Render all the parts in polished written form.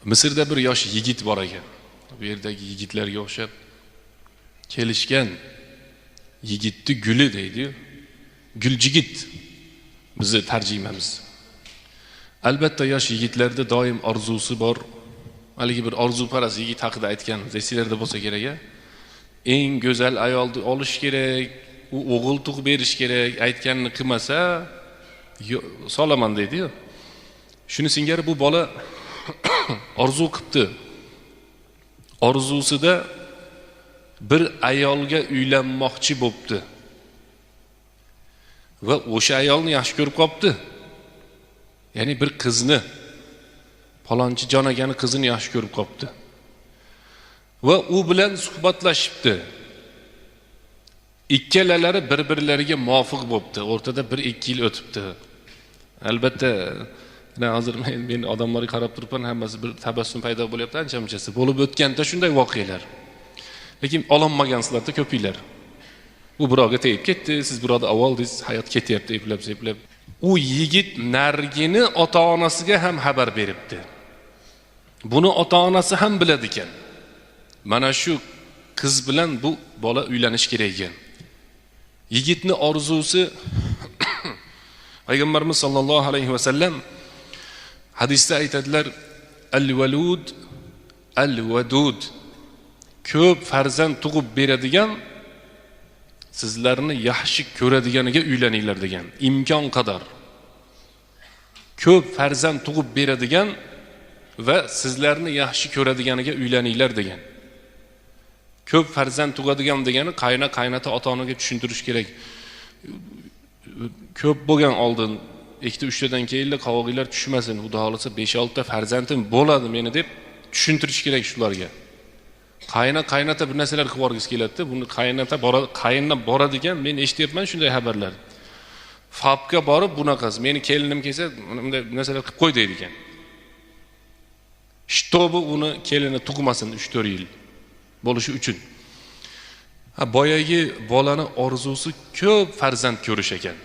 Misrda bir yosh yigit bor ekan. Bu yerdagi yigitlarga o'xshab kelishgan yigitni guli deydi-yu. Guljigit bizni tarjimamiz. Albatta yosh yigitlarda doim orzusi bor. Haligi bir orzuparast yigit haqida aytganmiz, esinglarda bo'lsa kerak-a? Eng go'zal ayolni olish kerak, u o'g'il tug'ib berish kerak, aytganini qilmasa solaman deydi-yu. Shuni singari bu bola orzu qilibdi. Orzusida bir ayolga uylanmoqchi bo'pti. Va o'sha ayolni yaxshi ko'rib qopti. Ya'ni bir qizni, palonchi jon akani qizini yaxshi ko'rib qopti. Va u bilan suhbatlashibdi. Ikkalalari bir-birlariga muvofiq bo'pti. O'rtada 1-2 yil o'tibdi. Albatta, hozir men odamlarga qarab turibman, hammasi bir tabassum paydo bo'lyapti, ancha-munchasi bo'lib o'tganda shunday voqealar. Lekin ololmagansizlarda ko'pinglar. U birovga tegib ketdi, siz birovni avvaldingiz, hayot ketyapti eplab-seplab. U yigit nargini ota-onasiga ham xabar beribdi. Buni ota-onasi ham biladi ekan. Mana shu qiz bilan bu bola uylanish kerak ekan. Yigitni orzusi Payg'ambarimiz sollallohu alayhi vasallam hadisda aytadilar: al-valud al-vadud, ko'p farzand tug'ib beradigan, sizlarni yaxshi ko'radiganiga uylaninglar degan. Imkon qadar ko'p farzand tug'ib beradigan va sizlarni yaxshi ko'radiganiga uylaninglar degan. Ko'p farzand tug'adigan degani qayna qaynota ota-onaga tushuntirish kerak. Ko'p bo'lgan oldin 2-3tadan keyinla qovog'inglar tushmasin, xudo xolasa 5-6 ta farzandim bo'ladi meni deb tushuntirish kerak shularga. Qayna qaynota bir narsalar qilib yuborgisi keladi-da, buni qaynota qayinna boradigan, men eshityapman shunday xabarlar. Fabga borib bunaqasi, meni kelinim kelsa bunday narsalar qilib qo'y deydi ekan. Shtobi uni kelini tug'masin 3-4 yil bo'lishi uchun. Ha, boyagi bolani orzusi ko'p farzand ko'rish ekan.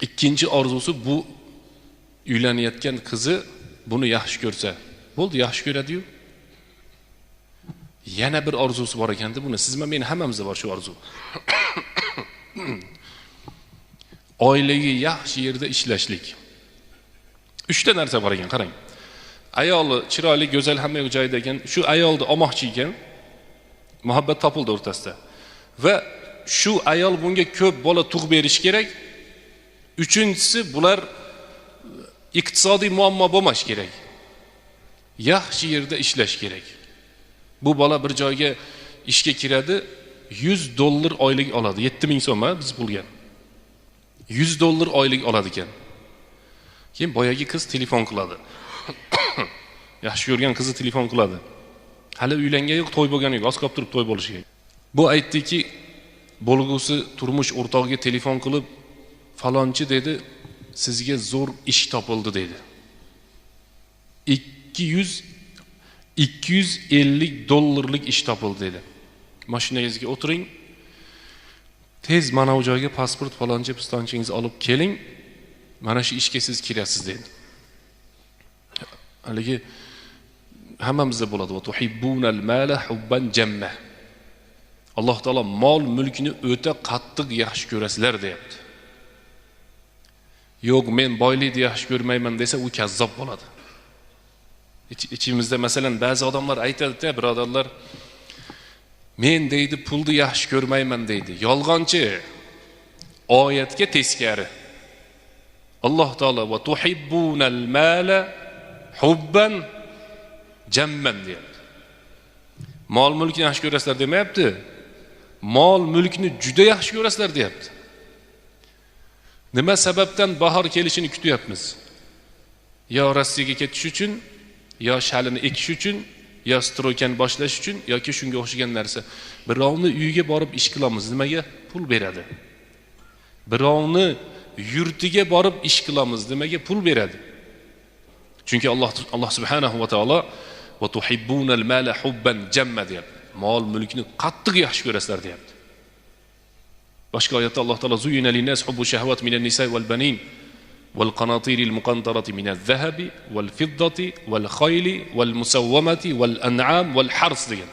Ikkinchi orzusi bu uylanayotgan qizi buni yaxshi ko'rsa, bo'ldi, yaxshi ko'radi-yu. Yana bir orzusi bor ekanda buni sizmi men hammamizda bor shu orzu. Oilaga yaxshi yerda ishlashlik. 3 ta narsa bor ekan, qarang. Ayoli chiroyli, go'zal, hamma joyida ekan. Shu ayolni olmoqchi ekan. Muhabbat topildi o'rtasida. Va shu ayol bunga ko'p bola tug'ib berish kerak. Uchinchisi, bular iqtisodiy muammo bo'lmash kerak. Yaxshi yerda ishlash kerak. Bu bola bir joyga ishga kiradi, $100 oylik oladi. 7000 so'm biz bo'lgan. $100 oylik oladi ekan. Keyin boyagi qiz telefon qiladi. Yaxshi ko'rgan qizi telefon qiladi. Hali uylangan yo'q, to'y bo'lgani yo'q, oz qolib turib to'y bo'lishi kerak. Bu aytdiki, bo'lgusi turmush o'rtog'iga telefon qilib, falonchi dedi, sizga zo'r ish topildi dedi. $250 ish topildi dedi. Mashinangizga o'tiring. Tez mana bu joyga pasport falonchi pistonchingizni olib keling. Mana shu ishga siz kirasiz dedi. Haligi hammamizda bo'ladi. Va tuhibbunal mala hubban jamma. Alloh taolo mol mulkni o'ta qattiq yaxshi ko'rasizlar deyapti. Yo'q, men boylikni yaxshi ko'rmayman desa, u kazzob bo'ladi. İçimizda masalan ba'zi odamlar aytadi-da, birodarlar, men deydi pulni yaxshi ko'rmayman deydi. Yolg'onchi. Oyatga teskari. Alloh taolo va tuhibbunal mala hubban jamman deyapti. Mol mulkni yaxshi ko'rasizlar demayapti. Mol mulkni juda yaxshi ko'rasizlar deyapti. Nima sababdan bahor kelishini kutyapmiz? Yo Rossiyaga ketish uchun, yo shalini ekish uchun, yo stroykani boshlash uchun yoki shunga o'xshagan narsa. Birovni uyiga borib ish qilamiz, nimaga? Pul beradi. Birovni yurtiga borib ish qilamiz, nimaga? Pul beradi. Chunki Alloh subhanahu va taolo va tuhibbunal mala hubban jamma deyapti. Mol mulkni qattiq yaxshi ko'rasizlar deyapti. Boshqa oyatda Alloh taolo zuyina linnas hubbu shahawat minan nisaa val banin Wal qanatiril muqantarati minaz-zahabi wal fiddati wal khayli wal musawwamati wal an'am wal hars degan.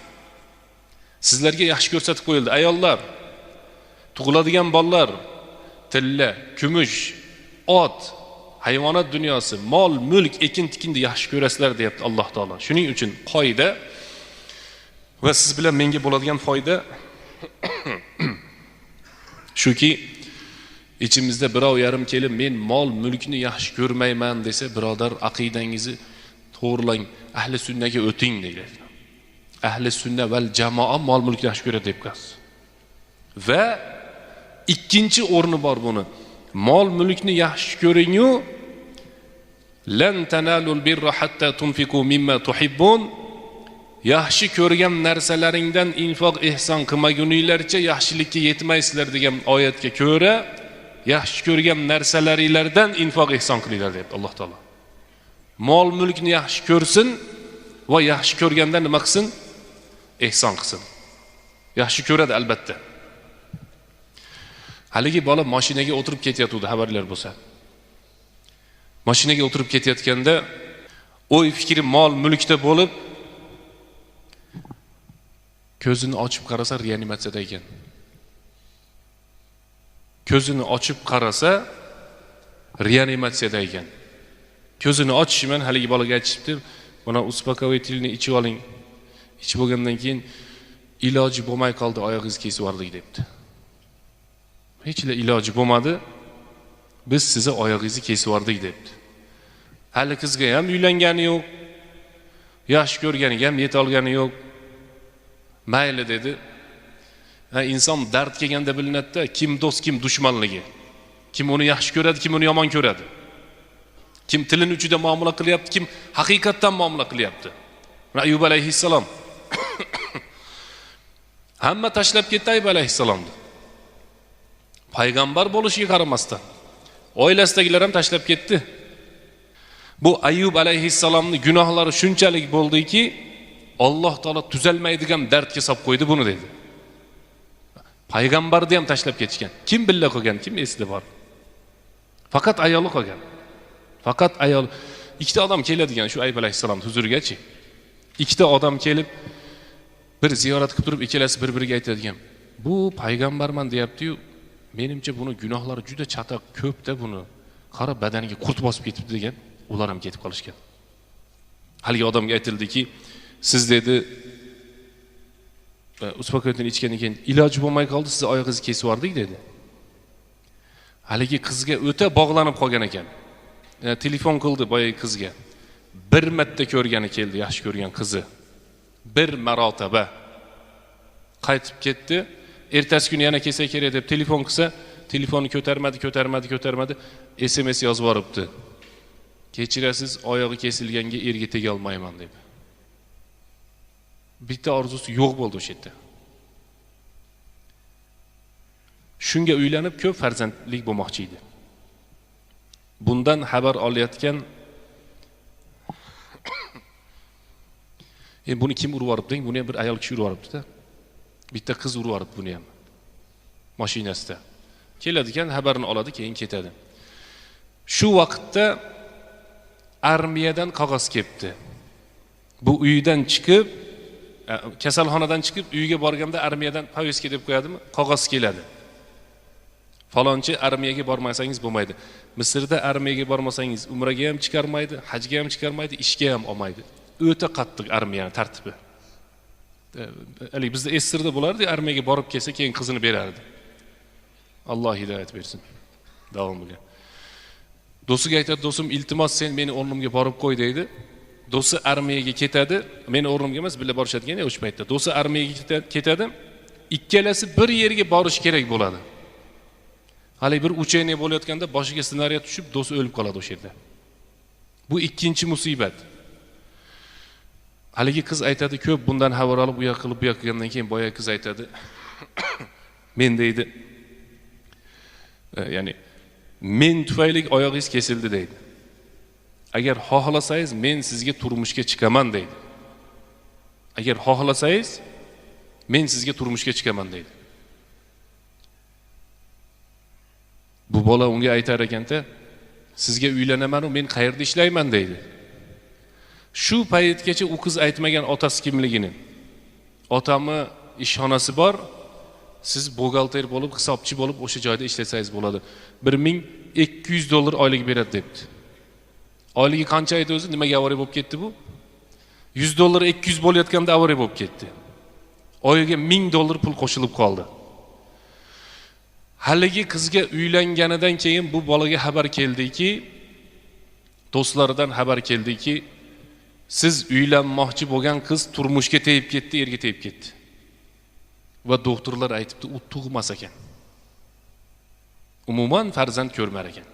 Sizlarga yaxshi ko'rsatib qo'yildi. Ayollar, tug'iladigan bolalar, tilla, kumush, ot, hayvonot dunyosi, mol, mulk, ekin-tikinni yaxshi ko'rasizlar deyapti Alloh taolo. Shuning uchun qoida va siz bilan menga bo'ladigan foyda shuki, ichimizda birov yarim kelib men mol mulkni yaxshi ko'rmayman desa, birodar aqidangizni to'g'rilang, ahli sunnaga o'ting deydi. Ahli sunna val jamoa mol mulkni yaxshi ko'radi deb qo'yasiz. Va ikkinchi o'rni bor buni. Mol mulkni yaxshi ko'ring-u, lan tanalul birra hatta tunfiqu mimma tuhibbun. Yaxshi ko'rgan narsalaringdan infoq ihson qilmaguninglarcha yaxshilikka yetmaysizlar degan oyatga ko'ra, yaxshi ko'rgan narsalaringlardan infoq ihson qilinglar deyapti Alloh taolo. Mol mulkni yaxshi ko'rsin va yaxshi ko'rgandan nima qilsin? Ihson qilsin. Yaxshi ko'radi albatta. Haligi bola mashinaga o'tirib ketayotgandi, xabarlar bo'lsa. Mashinaga o'tirib ketayotganda o'y fikri mol mulkda bo'lib, ko'zini ochib qarasa reanimatsiyada ekan. Ko'zini ochib qarasa reanimatsiyada ekan. Ko'zini ochishi bilan haligi bolaga aytishibdi, "Mana uspokoyitelni ichib oling. Ichib bo'lgandan keyin iloji bo'lmay qoldi, oyog'ingizni kesib yubordik" debdi. Hech iloji bo'lmadi. Biz sizni oyog'ingizni kesib yubordik debdi. Hali qizga ham uylangani yo'q. Yaxshi ko'rganiga ham yeta olgani yo'q. Mayli dedi. Ha, inson dard kelganda bilinadi-da, kim do'st, kim dushmanligi. Kim uni yaxshi ko'radi, kim uni yomon ko'radi. Kim tilini uchida muomala qilyapti, kim haqiqatdan muomala qilyapti. Mana Ayyub alayhissalom. Hamma tashlab ketdi Ayyub alayhissalomni. Payg'ambar bo'lishiga qaramasdan oilasidagilar ham tashlab ketdi. Bu Ayyub alayhissalomning gunohlari shunchalik bo'ldiki, Alloh taolo tuzalmaydigan dardga solib qo'ydi buni dedi. Payg'ambarni ham tashlab ketishgan. Kim billa qolgan, kim esida bor? Faqat ayoli qolgan. Faqat ayol. Ikkita odam keladigan shu Ayyub alayhissalom huzurigachi. Ikkita odam kelib bir ziyorat qilib turib, ikkalasi bir-biriga aytadigan. Bu payg'ambarman deyapti-yu, menimcha buni gunohlari juda chatoq, ko'p-da buni. Qara badaniga qurt bosib ketibdi degan, ular ham ketib qolishgan. Haligi odamga aytildiki, siz dedi, uspokoyitni ichgandan keyin iloji bo'lmay qoldi, sizni oyog'ingizni kesib yubordik dedi. Haligi qizga o'ta bog'lanib qolgan ekan. Telefon qildi boyagi qizga. Bir marta ko'rgani keldi, yaxshi ko'rgan qizi. Bir marotaba qaytib ketdi. Ertasi kuni yana kelsa kerak deb telefon qilsa, telefonni ko'tarmadi, ko'tarmadi, ko'tarmadi. SMS yozib yuboribdi. Kechirasiz, oyog'i kesilganga erga tega olmayman deb. Bitta orzusi yo'q bo'ldi o'sha yerda. Shunga uylanib ko'p farzandlik bo'lmoqchi edi. Bundan xabar olayotgan buni kim urib yuboribdi? Buni ham bir ayol kishi urib yuboribdi-da. Bitta qiz urib yuboribdi buni ham. Mashinasida. Keladi ekan, xabarini oladi, keyin ketadi. Shu vaqtda armiyadan qog'oz kelibdi. Bu uydan chiqib, kasalxonadan chiqib uyga borganda armiyadan повестка deb qo'yadimi? Qog'oz keladi. Falonchi armiyaga bormasangiz bo'lmaydi. Misrda armiyaga bormasangiz umraga ham chiqarmaydi, hajga ham chiqarmaydi, ishga ham olmaydi. O'ta qattiq armiyaning tartibi. Hali bizda Esirda bo'lardi, armiyaga borib kelsa keyin qizini berardi. Alloh hidoyat bersin. Davomiga. Do'stiga aytadi, do'stim, iltimos sen meni o'rnimga borib qo'y deydi. Do'sti armiyaga ketadi, meni o'rnimga emas, birga borishadigan o'sha paytda. Do'sti armiyaga ketadi, ikkalasi bir yerga borish kerak bo'ladi. Hali bir ucheniya bo'layotganda boshiga snaryad tushib, do'sti o'lib qoladi o'sha yerda. Bu ikkinchi musibat. Haligi qiz aytadi, ko'p bundan xabar olib, u yoq qilib, bu yoq qilgandan keyin boya qiz aytadi, men deydi, ya'ni men tufayli oyog'ingiz kesildi deydi. Agar xohlasangiz men sizga turmushga chiqaman deydi. Agar xohlasangiz men sizga turmushga chiqaman deydi. Bu bola unga aytar ekanda, Sizga uylanaman-u, men qayerda ishlayman deydi. Shu paytgacha u qiz aytmagan otasi kimligini. Otamni ishxonasi bor, siz buxgalter bo'lib, hisobchi bo'lib o'sha joyda ishlasangiz bo'ladi. $1200 oylik beradi debdi. Oyligi qancha edi o'zi? Nimaga avariya bo'lib ketdi bu? $100 200 bo'layotganda avariya bo'lib ketdi. Oyiga $1000 pul qo'shilib qoldi. Haligi qizga uylanganidan keyin bu bolaga xabar keldiki, do'stlaridan xabar keldiki, siz uylanmoqchi bo'lgan qiz turmushga tegib ketdi, erga tegib ketdi. Va doktorlar aytibdi, u tug'mas ekan. Umuman farzand ko'rmar ekan.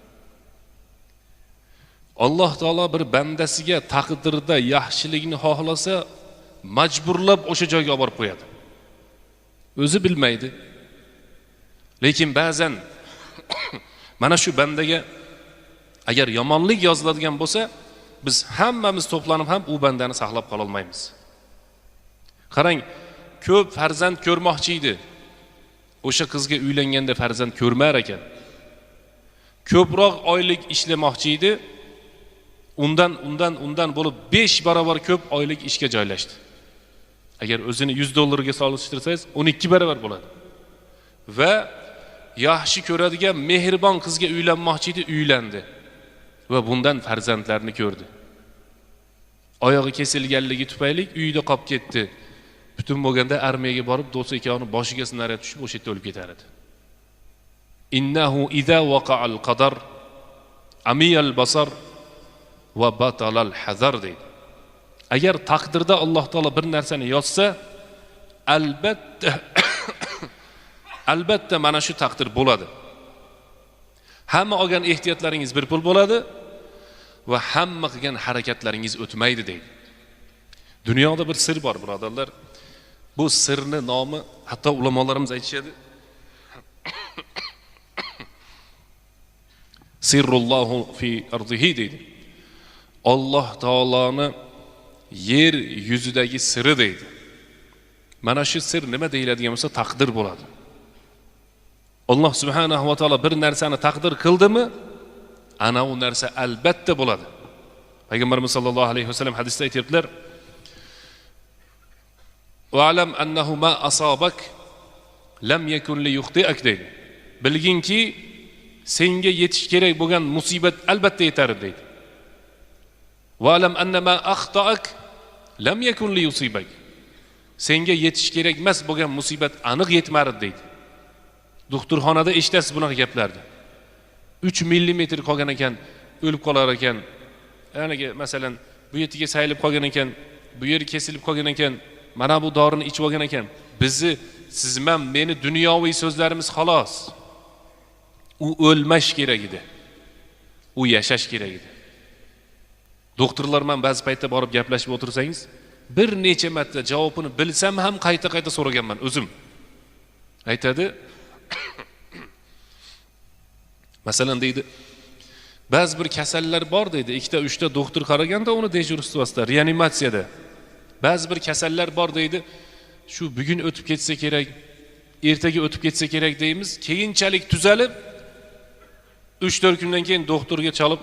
Alloh taolo bir bandasiga taqdirda yaxshilikni xohlasa, majburlab o'sha joyga olib borib qo'yadi. O'zi bilmaydi. Lekin ba'zan mana shu bandaga agar yomonlik yoziladigan bo'lsa, biz hammamiz to'planib ham u bandani saqlab qola olmaymiz. Qarang, ko'p farzand ko'rmoqchi edi. O'sha qizga uylanganda farzand ko'rmar ekan. Ko'proq oylik ishlamoqchi edi. Undan bo'lib 5 barobar ko'p oylik ishga joylashdi. Agar o'zini $100 ga solishtirsangiz, 12 barobar bo'ladi. Va yaxshi ko'radigan mehribon qizga uylanmoqchi edi, uylandi. Va bundan farzandlarini ko'rdi. Oyog'i kesilganligi tufayli uyida qolib ketdi. Butun bo'lganda armiyaga borib, do'sti ikkovini boshiga snaryad tushib, o'sha yerda o'lib ketar edi. Innahu iza waqa'al qadar amiyal basar va batalal hazar deydi. Agar taqdirda Alloh taolo bir narsani yozsa, albatta mana shu taqdir bo'ladi. Hamma olgan ehtiyotlaringiz bir pul bo'ladi va hamma qilgan harakatlaringiz o'tmaydi deydi. Dunyoda bir sir bor, birodarlar. Bu sirni nomi hatto ulamolarimiz aytishadi. Sirrullohu fi ardihi deydi. Alloh taoloni yer yuzidagi siri deydi. Mana shu sir nima deyiladigan bo'lsa, taqdir bo'ladi. Alloh subhanahu va taolo bir narsani taqdir qildimi, ana u narsa albatta bo'ladi. Payg'ambarimiz sollallohu alayhi vasallam hadisda aytibdilar: "Va'lam annahu ma asabak lam yakun li yukhti'ak" deydi. Bilginki, senga yetish kerak bo'lgan musibat albatta yetar deydi. Va'lam anna ma akhta'ak lam yakun li yusibak. Senga yetish kerak emas bo'lgan musibat aniq yetmadi deydi. Doktorxonada eshitasiz bunaqa gaplarni. 3 millimetr qolgan ekan, o'lib qolar ekan. Ya'ni masalan, bu yetiga sayilib qolgan ekan, bu yeri kesilib qolgan ekan, mana bu dorini ichib olgan ekan. Bizni, siz ham meni dunyoviy so'zlarimiz xolos. U o'lmash kerak edi. U yashash kerak edi. Doktorlar bilan ba'zi paytda borib gaplashib o'tirsangiz, bir necha marta javobini bilsam ham qayta-qayta so'raganman o'zim. Aytadi, masalan deydi, ba'zi bir kasallar bor deydi, 2 ta 3 ta doktor qaraganda uni dejurствосida, reanimatsiyada. Ba'zi bir kasallar bor deydi, shu bugun o'tib ketsa kerak, ertaga o'tib ketsa kerak deymiz, keyinchalik tuzalib 3-4 kundan keyin doktorga chalib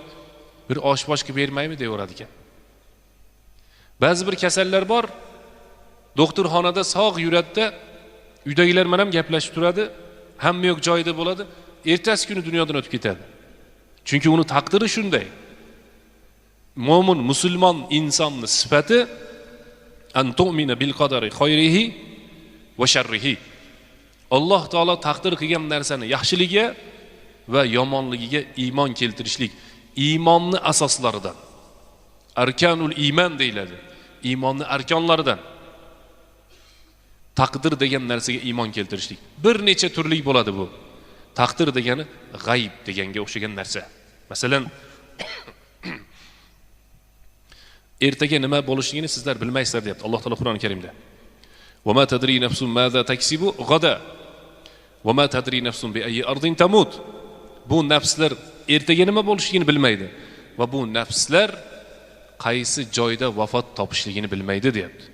bir osh bosh qilib bermaymi deyaveradi ekan. Ba'zi bir kasallar bor, doktorxonada sog' yuradida, uydagilar bilan ham gaplashib turadi, hamma yo'q joyida bo'ladi, ertasi kuni dunyodan o'tib ketadi. Chunki uni taqdiri shunday. Mo'min musulmon insonning sifati an tu'mina bil qadari khayrihi va sharrihi. Alloh taolo taqdir qilgan narsani yaxshiligiga va yomonligiga iymon keltirishlik iymonni asoslaridan. Arkanul iymon deyiladi. Iymonni arkonlaridan. Taqdir degan narsaga iymon keltirishlik. Bir necha turli bo'ladi bu. Taqdir degani g'ayb deganga o'xshagan narsa. Masalan, ertaga nima bo'lishligini sizlar bilmaysizlar deyapti Alloh taolo Qur'oni Karimda. Va ma tadri nafsun maza taksibu g'ada va ma tadri nafsun bi ayyi ardin tamut. Bu nafslar ertaga nima bo'lishligini bilmaydi va bu nafslar qaysi joyda vafot topishligini bilmaydi deyapti.